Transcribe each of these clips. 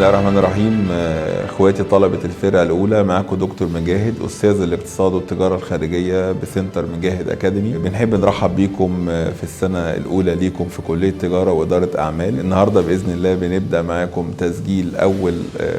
الله الرحمن الرحيم. اخواتي طلبة الفرقة الأولى، معاكم دكتور مجاهد، أستاذ الاقتصاد والتجارة الخارجية بسنتر مجاهد أكاديمي. بنحب نرحب بيكم في السنة الأولى ليكم في كلية تجارة وإدارة أعمال. النهاردة بإذن الله بنبدأ معاكم تسجيل أول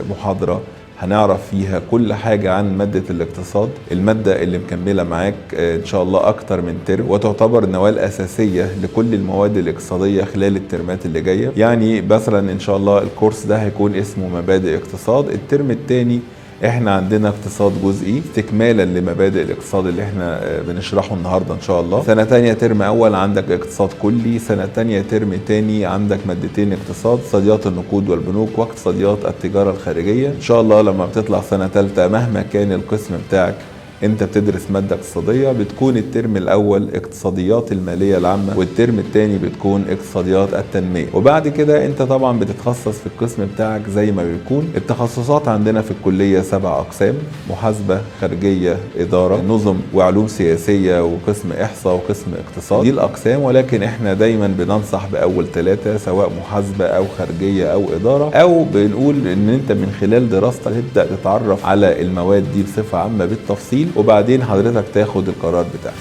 محاضرة هنعرف فيها كل حاجة عن مادة الاقتصاد، المادة اللي مكملة معاك إن شاء الله أكتر من ترم، وتعتبر النواة الأساسية لكل المواد الاقتصادية خلال الترمات اللي جاية. يعني مثلا إن شاء الله الكورس ده هيكون اسمه مبادئ اقتصاد. الترم الثاني احنا عندنا اقتصاد جزئي استكمالا لمبادئ الاقتصاد اللي احنا بنشرحه النهارده ان شاء الله. سنة تانية ترم اول عندك اقتصاد كلي، سنة تانية ترم تاني عندك مادتين اقتصاد، اقتصاديات النقود والبنوك واقتصاديات التجارة الخارجيه. ان شاء الله لما بتطلع سنة تالتة، مهما كان القسم بتاعك، انت بتدرس مادة اقتصادية، بتكون الترم الاول اقتصاديات المالية العامة والترم الثاني بتكون اقتصاديات التنمية، وبعد كده انت طبعا بتتخصص في القسم بتاعك زي ما بيكون. التخصصات عندنا في الكلية 7 اقسام: محاسبة، خارجية، ادارة، نظم وعلوم سياسية، وقسم احصاء، وقسم اقتصاد. دي الاقسام، ولكن احنا دايما بننصح باول 3، سواء محاسبة او خارجية او ادارة، او بنقول ان انت من خلال دراستك تبدأ تتعرف على المواد دي بصفة عامة بالتفصيل، وبعدين حضرتك تاخد القرار بتاعك.